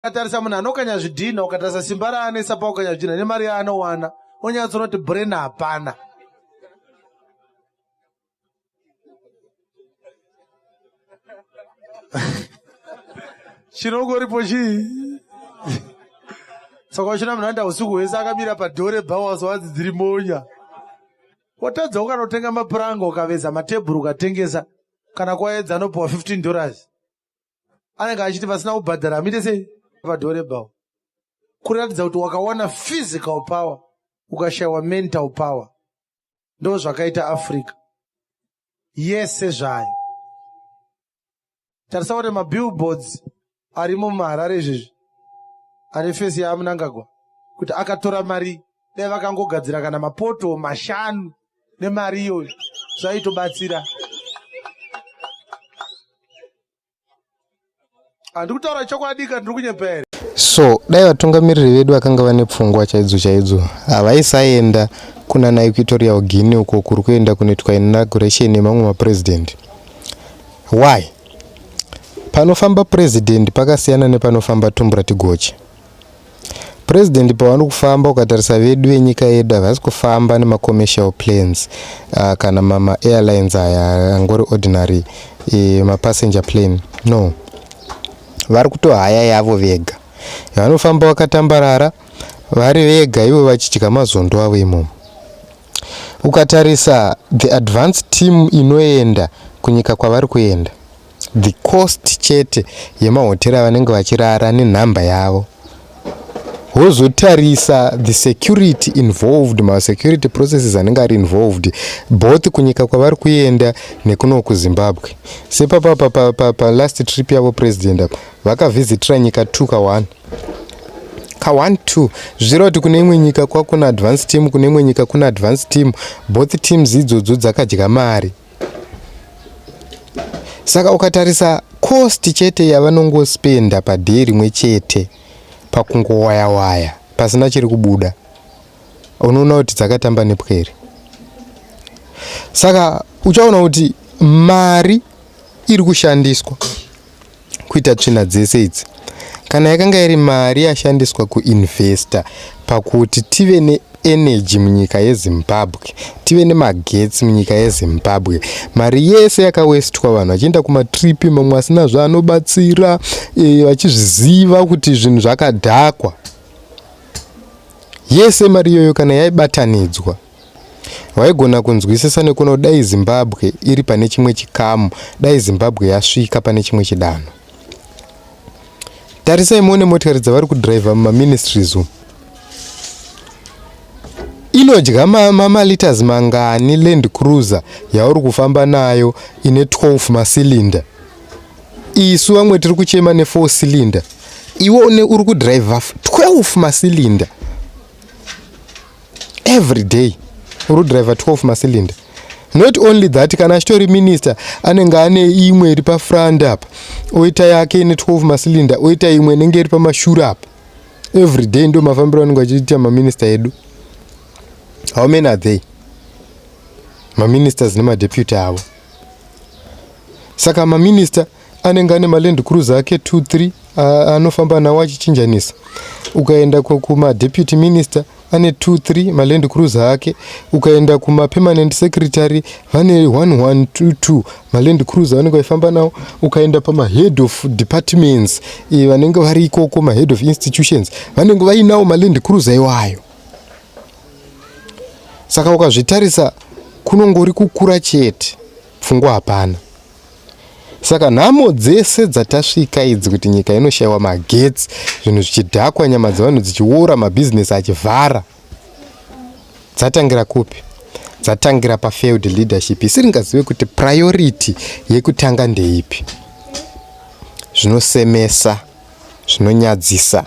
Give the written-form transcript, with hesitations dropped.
Ukatarisa munhu anokanya zvidhinha, ukatarisa simba raanoisa pakukanya zvidhinha nemari yaanowana, onyatsoona kuti brain hapana. Chinongoripo chii? Saka uchina munhu anoita usiku hwese akamira padhoo rebhawa sowanzi dziri monya. Watadza ukanotenga mapuranga ukaveza matebhuru ukatengesa, kana kwaedza anopiwa 15 dollars. Anenge achiti vasina kubhadhara hamuite sei padhoo rebhawa. Kuratidza kuti wakawana physical power ukashaiwa mental power. Ndo zvakaita Africa yese zvayo. Tarisa kuti mabillboards arimo muHarare izvezvi ane fesi yaMnangagwa kuti akatora mari, dai vakangogadzira kana mapoto mashanu nemari iyoyo zvaitobatsira. Handiri kutaura chokwadi ka, ndiri kunyepa here? So dai vatungamiriri vedu vakanga vane pfungwa chaidzo chaidzo havaisaenda kunana Equatorial Guinea uko kuri kuenda kunoitwa inauguration yemamwe mapresident. Why? Panofamba president pakasiyana nepanofamba tumbura tigoche. President pavari kufamba ukatarisa vedu venyika yedu havasi kufamba nemacommercial planes kana mama-airlines aya angori ordinary mapassenger plane. No, vari kutohaya yavo vega. Vanofamba vakatambarara vari vega ivo vachidya mazondo avo imomo. Ukatarisa the advance team inoenda kunyika kwavari kuenda, the cost chete yemahotera vanenge vachirara nenhamba yavo, wozotarisa the security involved, masecurity processes anenge ari involved both kunyika kwavari kuenda nekuno kuZimbabwe. Sepapa palast trip yavo president apa vakavhizitira nyika 2 ka 1 ka 1 2, zvichireva kuti kune imwe nyika kwakuna advance team, kune imwe nyika kuna advance team. Both teams idzodzo dzakadya mari. Saka ukatarisa cost chete yavanongospenda paday rimwe chete pakungowaya waya pasina chiri kubuda, unoona kuti dzakatamba nepwere. Saka uchaona kuti mari iri kushandiswa kuita tsvina dzese idzi, kana yakanga iri mari yashandiswa kuinvesta pakuti tive neenergy munyika yeZimbabwe, tive nemagetsi munyika yeZimbabwe, mari yese yakawestwa vanhu vachienda kumatripi mamwe asina zvaanobatsira, vachizviziva kuti zvinhu zvakadhakwa. Yese mari iyoyo kana yaibatanidzwa, waigona kunzwisisa nekuona kuti dai Zimbabwe iri pane chimwe chikamu, dai Zimbabwe yasvika pane chimwe chidanho. Tarisai muone motikari dzavari kudhiraivha mumaministries umu. Inodya maliters mangani Land Cruiser yauri kufamba nayo ine 12 macylinder? Isu vamwe tiri kuchema ne4 cylinder, iwe uri kudhiraivha 12 macylinder every day, uri kudhiraivha 12 macylinder. Not only that, kana achitori minister anenge ane imwe iri pafront apa, oita yake ine 12 macylinder, oita imwe inenge iri pamashure apa. Every day ndo mafambiro anenge achiita maminista edu. How many are they? Maministers nemadeputy avo. Saka maminista anenge ane maland cruiser ake 2 3 anofamba nawo achichinjanisa. Ukaenda kumadeputy minister ane 2 3 maland cruiser ake. Ukaenda kumapermanent secretary vane 1 1 2 2 maland cruiser vanenge vachifamba nawo. Ukaenda pamahead of departments vanenge vari ikoko, mahead of institutions vanenge vainawo maland cruiser iwayo. Saka ukazvitarisa kunongori kukura chete, pfungwa hapana. Saka nhamo dzese dzatasvika idzi, kuti nyika inoshayiwa magetsi, zvinhu zvichidhakwa, nyama dzevanhu dzichiora, mabhizinesi achivhara, dzatangira kupi? Dzatangira pafailed leadership isiringazive kuti priority yekutanga ndeipi. Zvinosemesa, zvinonyadzisa.